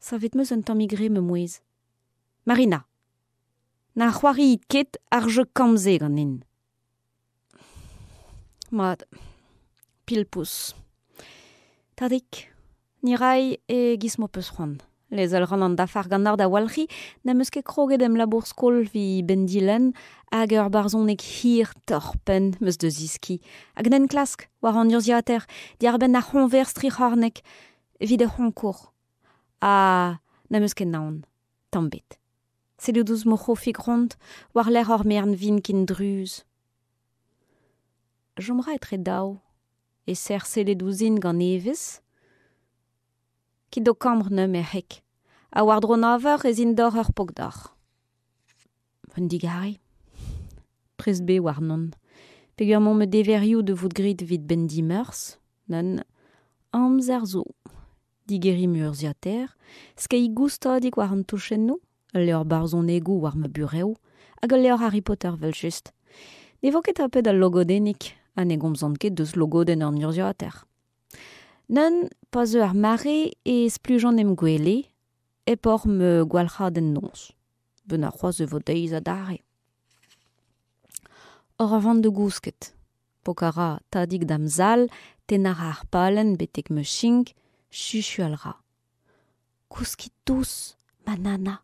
Savet 'm eus un tammig re ma mouezh. Marina, na c'hoariit ket ar jeu kamm-se ganin. Mat, pilpous. Tadig, ni 'ray e-giz m'ho peus c'hoant. Lezel 'ran an dafar ganeoc'h da walc'hiñ, n'am eus ket kroget em labour skol evit benn dilenn hag ur barzhoneg hir torr-penn 'm eus da zeskiñ hag un enklask war an urzhiataer diàr-benn ar c'hoñvers tric'hornek evit ur c'hoñkour. Ha n'am eus ket naon, tamm ebet. Sellout ouzh ma c'hofig ront war-lerc'h ur merenn vin ken druz. Chom 'ra etre daou, e-serr sellet ouzhin gant evezh. Kit d'ho kambr neuze merc'heg, ha war-dro nav eur ez in d'ober ur pok deoc'h. Un digarez. Prest bet warnon. Peogwir 'mañ ma deverioù da vout graet evit 'benn dimeurzh, nann, amzer zo. Digeriñ ma urzhiataer, skeiñ goustadik war an touchennoù, ul levr barzhonegoù war ma burev, hag ul levr Harry Potter evel-just. Ne vo ket tapet al logodennig ha ne gomzan ket deus logodenn an urzhiataer. Neuze, pa zeu ar mare e splujan em gwele, hep hor ma gwalc'hadenn noz. 'Benn arc'hoazh e vo deiz adarre. Oc'h vont da gousket. Pok a ra tadig da'm zal, tennañ a ra ar palenn betek ma chink, chuchual 'ra. Kouskit dous, ma nana.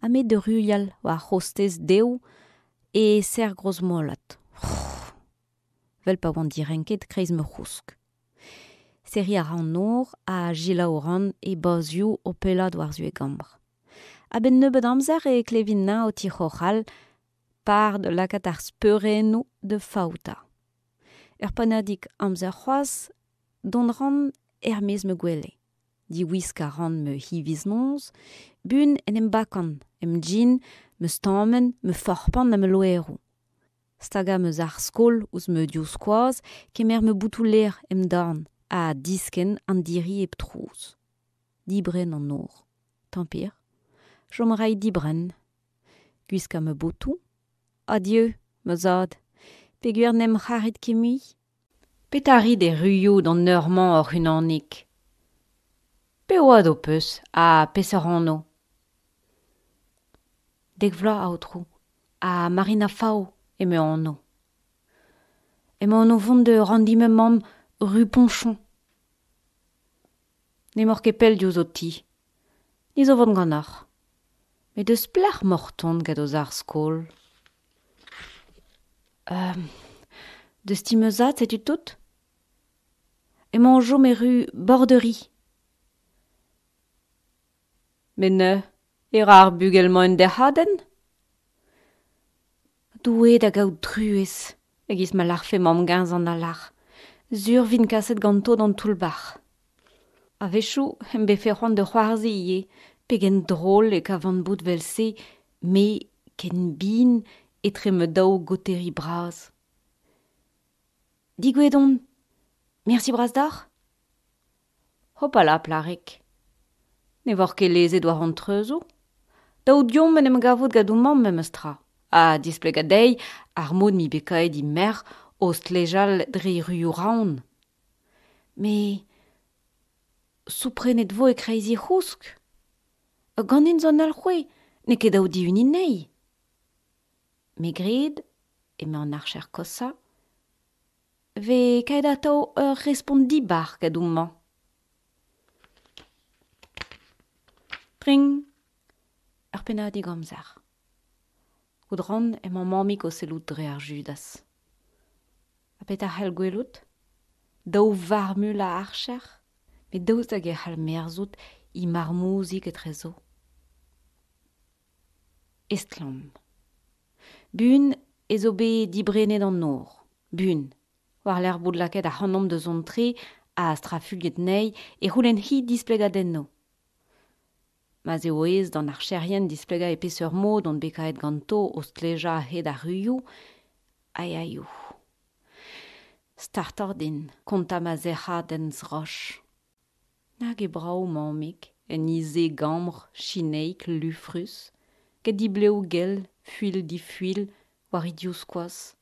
Ha me da ruilhal war ar c'hostez dev e serr grozmolat. 'Vel pa oan direnket 'kreiz ma c'housk. Serriñ a ra an nor ha selaou 'ran e bazioù o pellaat war-zu e gambr. A-benn nebeut amzer e klevin anezhañ o tic'horral par da lakaat ar speurennoù da faoutañ. Ur pennadig amzer c'hoazh dont 'ran er-maez ma gwele. Diwiskañ a ran ma hiviz-noz, buan en em bakan em jean, ma stammenn, ma forpant ha ma loeroù. Stagañ 'm eus ar skol ouzh ma divskoaz, kemer ma botoù-lêr em dorn ha diskenn an diri hep trouz. Dibrenn an nor. Tampir. Chom a ray dibrenn. Gwiskañ ma botoù. Adieu, ma zad. Peogwir n'em c'harit ket mui. Petra 'rit er ruioù d'an eur-mañ hoc'h-unanik ? Pe oad ho peus ha peseurt anv ? Dek vloaz, aotrou, ha Marina Faou eme anv. Emaon o vont da ranndi ma mamm rue Ponchon. N'emaoc'h ket pell diouzh ho ti. Ni zo vont ganeoc'h. Met eus pelec'h 'maoc'h 'tont gant ho sac'h-skol ? Deus ti ma zad, setu tout. Emañ o chom e ru Borderie. Met neuze e ra ar bugel-mañ un dec'hadenn ? Doue da gaout truez, e-giz ma lârfe mamm-guñv an alarc'h. Sur 'vin kaset ganto d'an toull-bac'h. A-wechoù em befe c'hoant da c'hoarzhin ivez, pegen drol e kavan bout 'vel-se, me ken bihan etre ma daou goteri bras. Degouezhet on. Mersi bras deoc'h. Hopala, plac'hig. Ne voc'h ket lezet war an treuzoù ? Dav deomp en em gavout gant ho mamm memes tra ha displegañ dezhi ar mod m'eo bet kaeet he merc'h o stlejal dre ruioù Raon. Met souprenet 'vo e-kreiz he c'housk. Ganin zo an alc'hwez, n'eo ket dav dihuniñ anezhi. Me 'gred, eme an archer koshañ, 'Vez kaet atav ur respont dibar gant homañ. Tring ! Ur pennadig amzer. Goût 'ran emañ mammig o sellout dre ar Judas. Ha petra c'hell gwelout ? Daou varmul a archer ? Met daoust hag e c'hall merzout he marmouzig etrezo ? Estlamm. Buan ez eo bet dibrennet an nor. Buan. War-lerc'h bout lakaet ac'hanomp da zont tre ha strafuilhet anezhi e c'houlenn-hi displegadennoù. Ma'z eo aes d'an archerien displegañ e peseurt mod on bet kaeet ganto o stlejañ a-hed ar ruioù, ai aioù. Startoc'h din kontañ ma zec'hadenn zroch. Nag eo brav mammig en he ze-gambr chineik lufrus, gant he blev gell fuilh-difuilh war he divskoaz,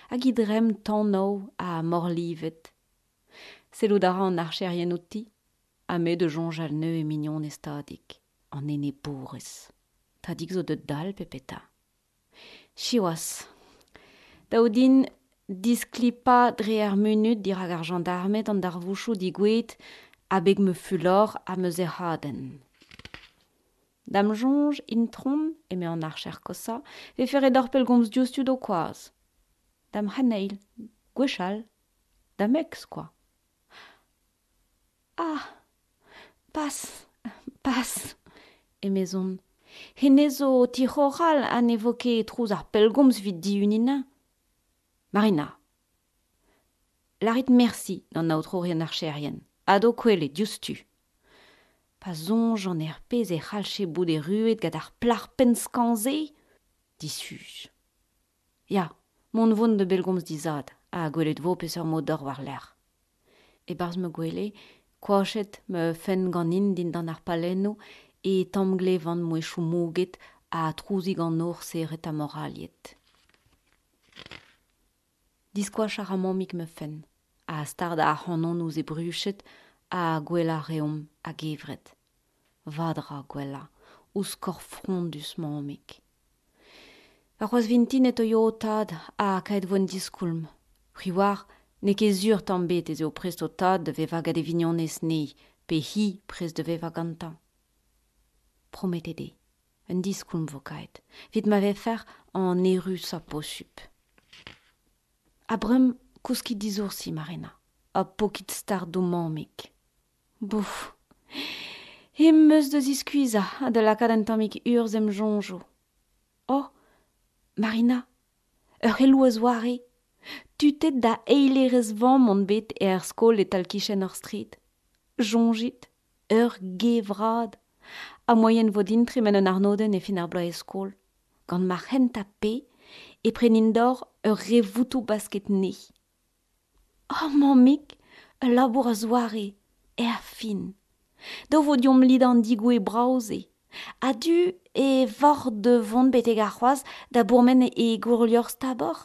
hag he dremm tanav ha morlivet. Sellout a ra an archerien outi. Ha me da soñjal neuze e mignonez Tadig, an enebourez. Tadig zo deut dall pe petra? Siwazh, dav din disklipañ dre ar munud dirak ar jañdarmed an darvoudoù degouezhet abeg ma fulor ha ma sec'hadenn. Da'm soñj, intron, eme an archer koshañ, 'vefe ret deoc'h pellgomz diouzhtu d'ho kwaz. Da'm c'heneil, gwechall, da'm eks kwa. Ah! Pas, pas, emezon. Hennezh zo o tic'horal ha ne vo ket trouz ar pellgomz evit dihuniñ anezhañ. Marina, lârit mersi d'an aotrourien archerien ha d'ho kwele diouzhtu. Pa soñjan er pezh e c'hallje bout erruet gant ar plac'h penn-skañv-se, disuj. Ya, mont 'vo da bellgomz d'he zad ha gwelet 'vo peseurt mod d'ober war-lerc'h. E-barzh ma gwele, koachet ma fenn ganin dindan ar pallennoù e tammglevan mouezhioù mouget ha trouzig an nor serret ha moraliet. Diskoachañ a ra mammig ma fenn ha stardañ ac'hanon ouzh he bruched ha gouelañ a reomp a-gevret. Vad 'ra gouelañ ouzh korf frondus mammig. Warc'hoazh vintin e teuio ho tad ha kaet 'vo un diskoulm. C'hwi 'oar n'eo ket sur tamm ebet ez eo prest ho tad da vevañ gant e vignonez-ni pe hi prest da vevañ gantañ. Prometet eo, un diskoulm 'vo kaet, evit ma vefec'h an eürusañ posupl. Ha bremañ kouskit disoursi, Marina, ha pokit start d'ho mammig. Bouf ! Em eus da ziskuizhañ ha da lakaat un tammig urzh em soñjoù. Oh ! Marina, ur c'heloù a-zoare. Tutet da eilerez-vamm on bet er skol e-tal-kichen hor straed. Soñjit, ur gevrad. Ha moaien 'vo din tremen un arnodenn e fin ar bloaz-skol. Gant ma c'hentañ pe e prenin deoc'h ur re votoù basket nez. Oh mammig, ul labour a-zoare, erfin. Dav vo deomp lidañ an degouezh brav-se. A-du e voc'h da vont betek ar c'hoazh da bourmen e gourliorzh Tabor ?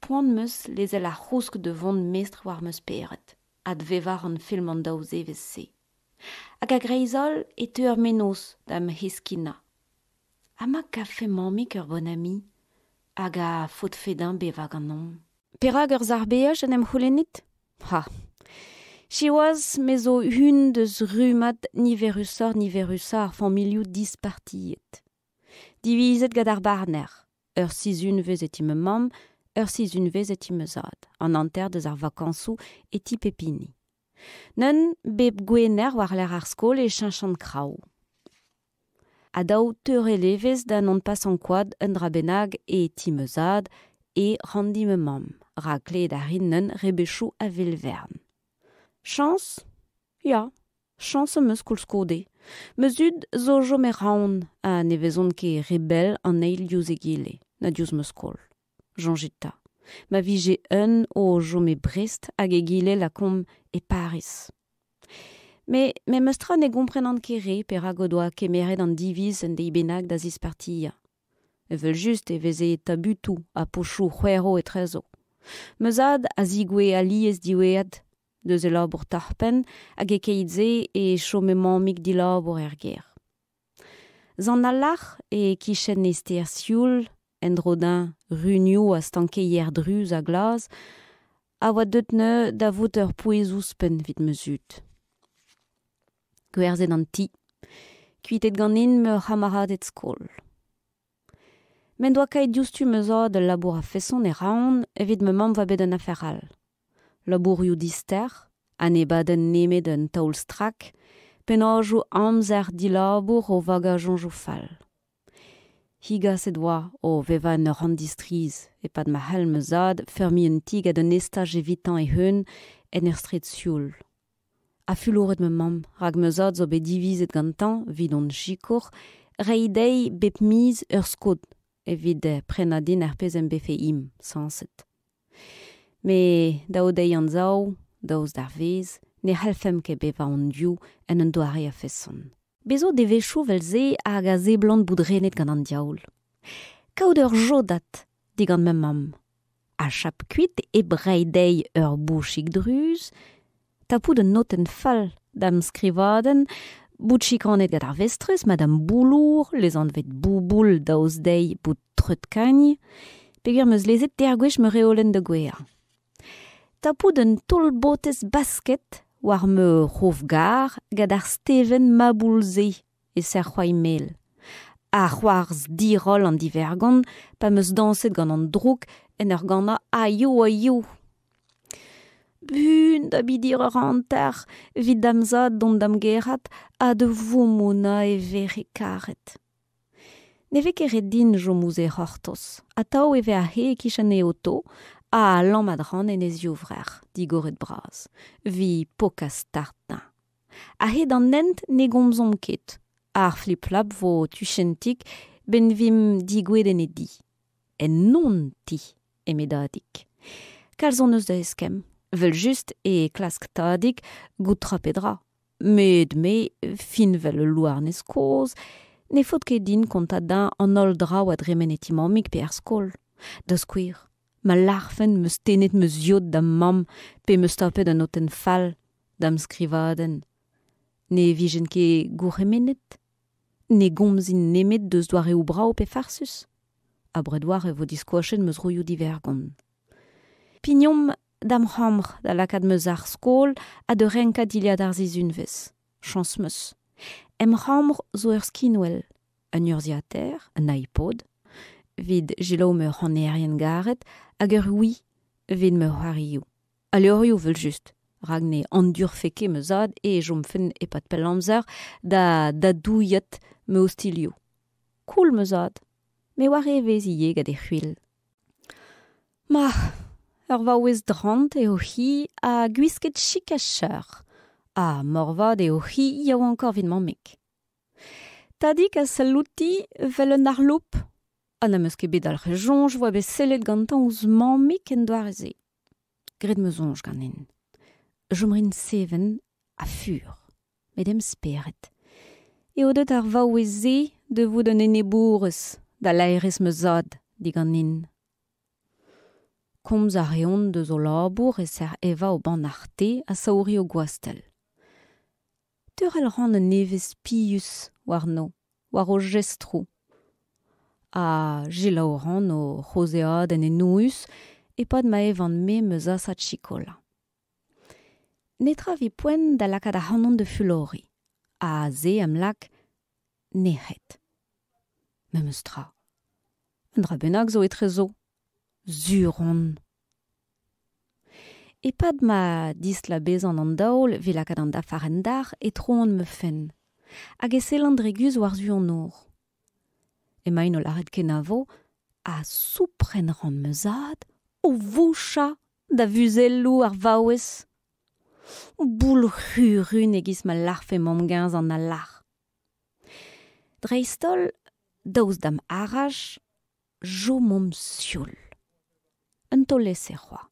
Poan 'm eus lezel ar c'housk da vont mestr war ma spered ha da vevañ an film an daou zevezh-se. Hag a-greiz-holl e teu ur mennozh da'm heskinañ. Ha ma kavfe mammig ur bon ami hag a faotfe dezhañ bevañ ganeomp ? Perak ur sac'h-beaj en em c'houlennit ? Ha siwazh me zo unan deus rummad niverusoc'h-niverusañ ar familhoù dispartiet. Divizet gant ar barner, ur sizhunvezh e ti ma mamm, ur sizhunvezh e ti ma zad, an hanter deus ar vakañsoù e ti pep hini. Neuze, bep Gwener war-lerc'h ar skol e cheñchan kraou. Ha dav teurel evezh da non pas ankouaat un dra bennak e ti ma zad e ranndi ma mamm, rak klevet a rin neuze rebechoù a-vil-vern. Chañs ? Ya, chañs am eus koulskoude. Ma zud zo chom e Raon ha ne vezont ket re bell an eil diouzh egile, na diouzh ma skol. Soñjit 'ta, ma vije un o chom e Brest hag egile lakaomp e Pariz. Met memes tra ne gomprenan ket re perak o doa kemeret an diviz un deiz bennak da zispartiañ. Evel-just e veze tabutoù ha pochoù c'hwerv etrezo. Ma zad a zigouezhe alies diwezhat deus e labour torr-penn hag e-keit-se e chome mammig dilabour er gêr. Sant Alar e-kichen e stêr sioul, en-dro dezhañ runioù ha stankeier druz ha glas, a oa deut neuze da vout ur pouez ouzhpenn evit ma zud. Gwerzhet an ti, kuitaet ganin ma c'hamaraded skol. M'en doa kaet diouzhtu ma zad ul labour a-feson e Raon evit ma mamm 'oa bet un afer all. Labourioù dister, ha ne badent nemet un taol-strak, pennajoù amzer dilabour o vagañ soñjoù fall. Hegaset 'oa o vevañ en ur ranndi strizh e-pad ma c'hell ma zad feurmiñ un ti gant un estaj evitañ e-unan en ur straed sioul. Ha fuloret ma mamm, rak ma zad zo bet divizet gantañ, evit hon sikour, reiñ dezhi bep miz ur skod evit prenañ din ar pezh em befe ezhomm, sañset. Met dav dezhi anzav, daoust d'ar vezh, ne c'hallfemp ket bevañ hon-div en un doare a-feson. Bez zo devezhioù 'vel-se hag a seblant bout renet gant an diaoul. Kaout ur jodad digant ma mamm. Achap kuit hep reiñ dezhi ur bouchig druz, Tapout un notenn fall da'm skrivadenn, bout chikanet gant ar vestrez, Madame Boulour, lesanvet Bouboul daoust dezhi bout treut-kagn, peogwir 'm eus lezet teir gwech ma reolenn da gouezhañ. Tapout un taol-botez basket war ma c'hof-gar gant ar Steven Maboul-se e ser c'hoari-mel. Ha c'hoarzh diroll an divergont pa 'm eus dañset gant an droug en ur ganañ Aio aio. Buan da bidir ur hanter evit da'm zad dont da'm gerc'hat ha da voumounañ e verc'hig karet. Ne vez ket ret din chom ouzh e c'hortoz. Atav e vez aze e-kichen e oto ha lammat 'ran en e zivrec'h, digoret bras, 'vit pokañ start dezhañ. A-hed an hent ne gomzomp ket. Ar flip-flap 'vo tuchentik 'benn 'vimp degouezhet en e di. En hon ti, eme Dadig. Kalz hon eus da eskemm. Evel-just e klask Tadig goût tra pe dra. Met me, fin 'vel ul louarnez kozh, ne faot ket din kontañ dezhañ an holl draoù a dremen e ti mammig pe er skol. Da skouer, ma lârfen 'm eus tennet ma ziod da'm mamm pe 'm eus tapet un notenn fall da'm skrivadenn. Ne vijen ket gourc'hemennet. Ne gomzin nemet deus doareoù brav pe farsus. Abred 'oar e vo diskoachet ma zroioù divergont. Pignomp da'm c'hambr da lakaat ma sac'h-skol ha da renkañ dilhad ar sizhunvezh. Chañs 'm eus. Em c'hambr zo ur skinwel, un urzhiataer, un iPod, evit selaou ma c'hanerien garet hag ur Wii evit ma c'hoarioù. Ha levrioù evel-just, rak ne andurfe ket ma zad e chomfen e-pad pell amzer da dadouilhat ma ostilhoù. Koul ma zad, met war evezh ivez gant e c'hwil. Ma, ur vaouez drant eo hi ha gwisket chik ha cheuc'h. Ha moarvat eo hi yaouankoc'h evit mammig. Tadig a sell outi 'vel un arloup ha n'am eus ket bet dalc'het soñj 'oa bet sellet gantañ ouzh mammig en doare-se. Graet ma soñj ganin. Chom 'rin seven ha fur, met em spered eo deut ar vaouez-se da vout un enebourez da laerezh ma zad diganin. Komz a reont eus o labour e-ser evañ o bannac'h te ha saouriñ o gwastell. Teurel a ran un evezh pius warno, war o jestroù. Ha selaou a ran o c'haozeadenn enoeus e-pad ma evan-me ma zasad chikola. Netra evit poent da lakaat ac'hanon da fuloriñ, ha se am lak nec'het. Memes tra. Un dra bennak zo etrezo. Sur on. E-pad ma distlabezan an daol evit lakaat an dafar en dar e troan ma fenn. Hag e sellan dre guzh war-zu an nor. Emaint o lâret kenavo ha soupren 'ran ma zad o vouchañ da vuzelloù ar vaouez. Boull-c'hurun e-giz ma lârfe mamm-geñs an alarc'h. Dreist-holl, daoust da'm araj, chomomp sioul. Un taol-ese c'hoazh.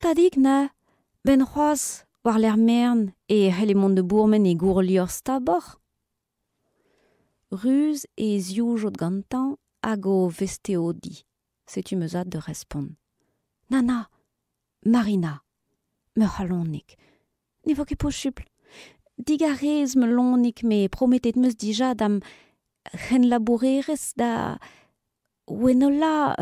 Tadig neuze, 'benn c'hoazh, war-lerc'h merenn e c'helle mont da bourmen e gourliorzh Tabor. Ruz e zioujod gantañ hag o vesteodiñ. Setu ma zad da respont. Na na, Marina, ma c'halonig, ne vo ket posupl. Digarez ma lonig met prometet 'm eus dija da'm c'henlabourerez da Wenola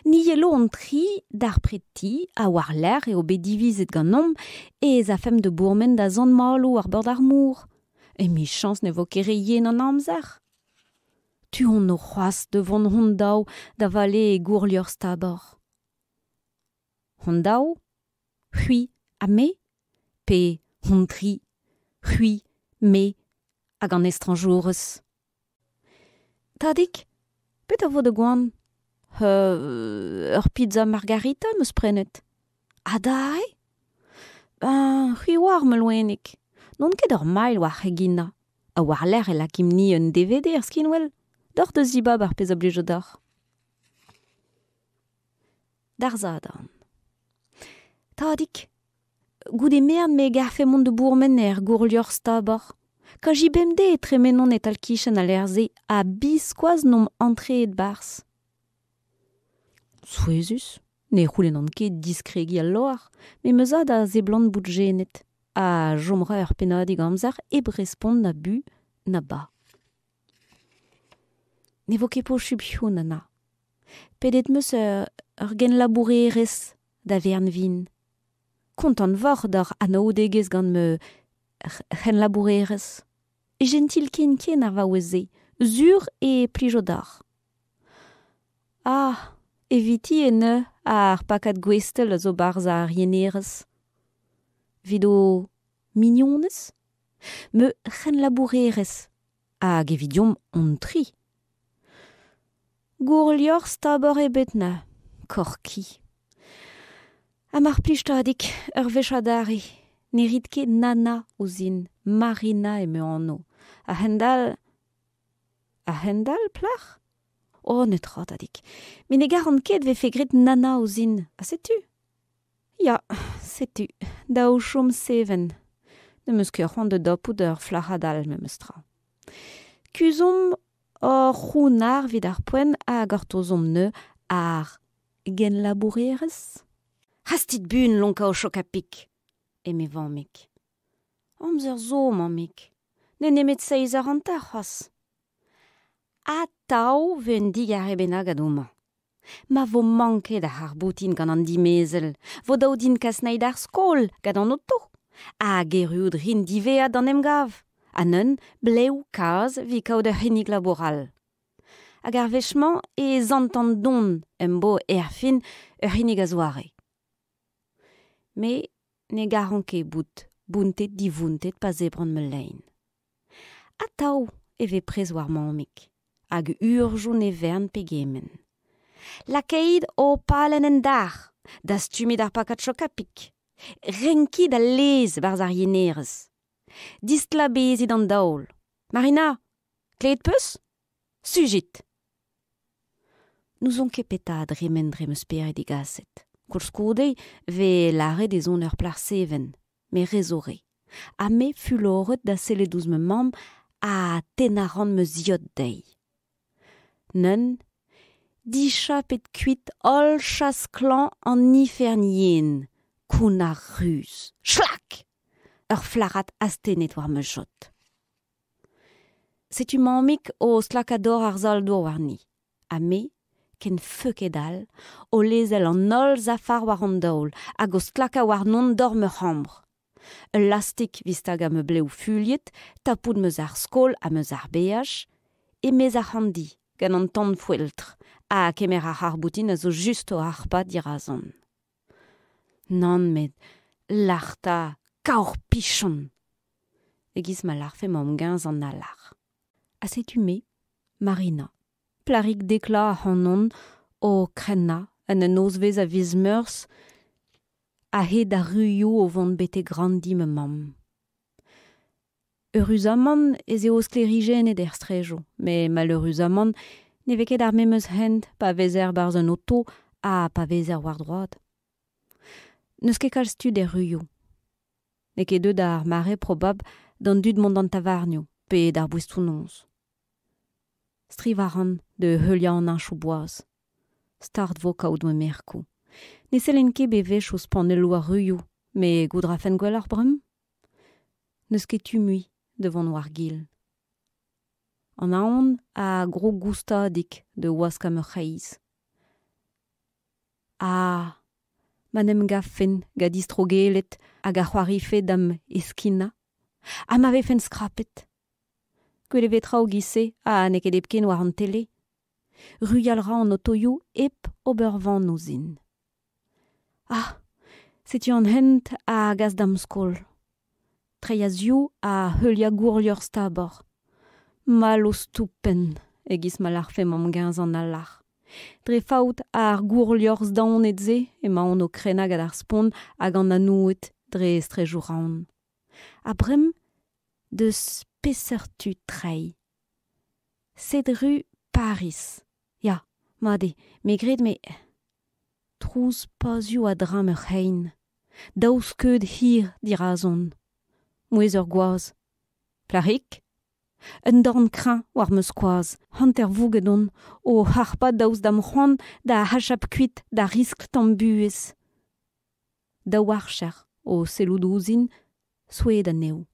ni yelo hon-tri d'ar preti ha war-lerc'h eo bet divizet ganeomp ez afemp da bourmen da Sant-Maloù war bord ar mor. Emichañs ne vo ket re yen an amzer. Tu on c'hoazh da vont hon-daou da vale e gourliorzh Tabor. Hon-daou, c'hwi ha me, pe hon-tri, c'hwi, me hag an estrañjourez. Tadig, petra 'vo da goan? Ur pizza margarita 'm eus prenet. Adarre? Ben, c'hwi 'oar ma loenig. N'on ket ur mailh war c'heginañ. Ha war-lerc'h e lakimp-ni un DVD er skinwel. Deoc'h da zibab ar pezh a blijo deoc'h. D'ar Sadorn. Tadig, goude merenn me 'garfe mont da bourmen er gourliorzh Tabor. Kaji bemdez e tremenan e-tal-kichen al lec'h-se ha biskoazh n'omp antreet 'barzh. Souezhus. Ne c'houlennan ket diskregiñ al loar, met ma zad a seblant bout jenet ha chom 'ra ur pennadig amzer hep respont na bu na ba. Ne vo ket posupl hiziv, Nana. Pedet 'm eus ur genlabourerez da verenn-vin. Kontant 'voc'h d'hoc'h anaoudegezh gant ma c'henlabourerez. Jentil ken-ken ar vaouez-se, sur e plijo deoc'h. Ah, eviti eo ar pakad gwestell a zo 'barzh ar yenerez. Evit ho mignonez? Ma c'henlabourerez, hag evidomp hon-tri. Gourliorzh tabor ebet na korki. Ha mar plij tadig, ur wech adarre, ne rit ket Nana ouzhin, Marina eo ma anv. A-hend-all... A-hend-all, plac'h ? Oh, netra, tadig. Met ne garan ket 'vefe graet Nana ouzhin, ha setu. Ya, setu, dav chom seven. N'em eus ket c'hoant da dapout ur flac'had all memes tra. Kuzhomp hor c'hounnar evit ar poent ha gortozomp neuze ar genlabourerez. Hastit buan lonkañ ho chok-ha-pik, eme vammig. Amzer zo, mammig. N'eo nemet seizh eur hanter c'hoazh. Atav 'vez un digarez bennak gant homañ. Ma vo manket ar c'harr-boutin gant an dimezell, 'vo dav din kas anezhi d'ar skol gant an oto. Hag erruout 'rin diwezhat d'an emgav. Ha neuze blev kazh 'vit kaout ur c'hinnig labour all. Hag ar wech-mañ e santan don em bo erfin ur c'hinnig a-zoare. Me ne garan ket bout bountet-divountet pa zebran ma lein. Atav e vez prez war mammig, hag urzhioù ne vern pegement. Lakait ho palenn en dar, dastumit ar pakad chokapik, renkit al laezh 'barzh ar yenerez, distlabezit an daol. Marina, klevet 'peus ? Sujit ! N'ouzon ket petra a dremen dre ma spered degaset. Koulskoude 'vez lâret ez on ur plac'h seven, met re zo re. Ha me fuloret da sellet ouzh ma mamm ha tennañ 'ran ma ziod dezhi. Neuze, dichapet kuit holl chas klañv an ifern yen, kounnar ruz. Schlak ! Ur flac'had astennet war ma jod. Setu mammig o stlakañ dor ar sal-dour warni. Ha me, ken feuket all, o lezel an holl safar war an daol hag o stlakañ warnon dor ma c'hambr. Ul lastik 'vit stagañ ma blev fuilhet, tapout ma sac'h-skol ha ma sac'h-beaj, e-maez ar c'hanndi, gant an tan-foeltr, ha kemer ar c'harr-boutin a zo just o harpañ dirazon. Nann met lâr 'ta kaoc'h-pichon ! E-giz ma lârfe mamm-guñv an alar. Ha setu me, Marina, plac'hig deklañ ac'hanon o krennañ en un nozvezh a viz Meurzh a-hed ar ruioù o vont betek ranndi ma mamm. Eüruzamant ez eo sklêrijennet er straejoù, met maleüruzamant ne vez ket ar memes hent pa vezer 'barzh un oto ha pa vezer war droad. N'eus ket kalz tud er ruioù. N'eo ket deuet ar mare probabl d'an dud mont d'an tavarnioù pe d'ar boestoù-noz. Strivañ a ran da heuliañ an heñchoù boaz. Start 'vo kaout ma merkoù. Ne sellen ket bewech ouzh panelloù ar ruioù, met goût 'rafen gwelloc'h bremañ. N'eus ket tu mui da vont war-gil. An aon a grog goustadik da waskañ ma c'hreiz. Ha ma 'n em gavfen gant distrogeled hag a c'hoarife da'm heskinañ ha ma vefen skrapet. Gwelet e vez traoù 'giz-se ha n'eo ket hepken war an tele. Ruilhal 'ra an otoioù hep ober van ouzhin. Ah, setu an hent a gas da'm skol. Treiñ a-ziv ha heuliañ gourliorzh tabor. Mallozh toupenn, e-giz ma lârfe mamm-guñv an alar. Dre faot ar gourliorzh daonet-se emaon o krenañ gant ar spont hag an anoued dre straejoù Raon. Ha bremañ deus peseurt tu treiñ ? Sed ru Pariz. Ya, mat eo, me 'gred me trouz pazioù a-dreñv ur c'hein. Daou skeud hir dirazon. Mouezh ur gwaz. Plac'hig ? Un dorn kreñv war ma skoaz, hanter-vouget on, o harpañ daoust da'm c'hoant da achap kuit da riskl tamm buhez. Daou archer o sellout ouzhin, souezhet anezho.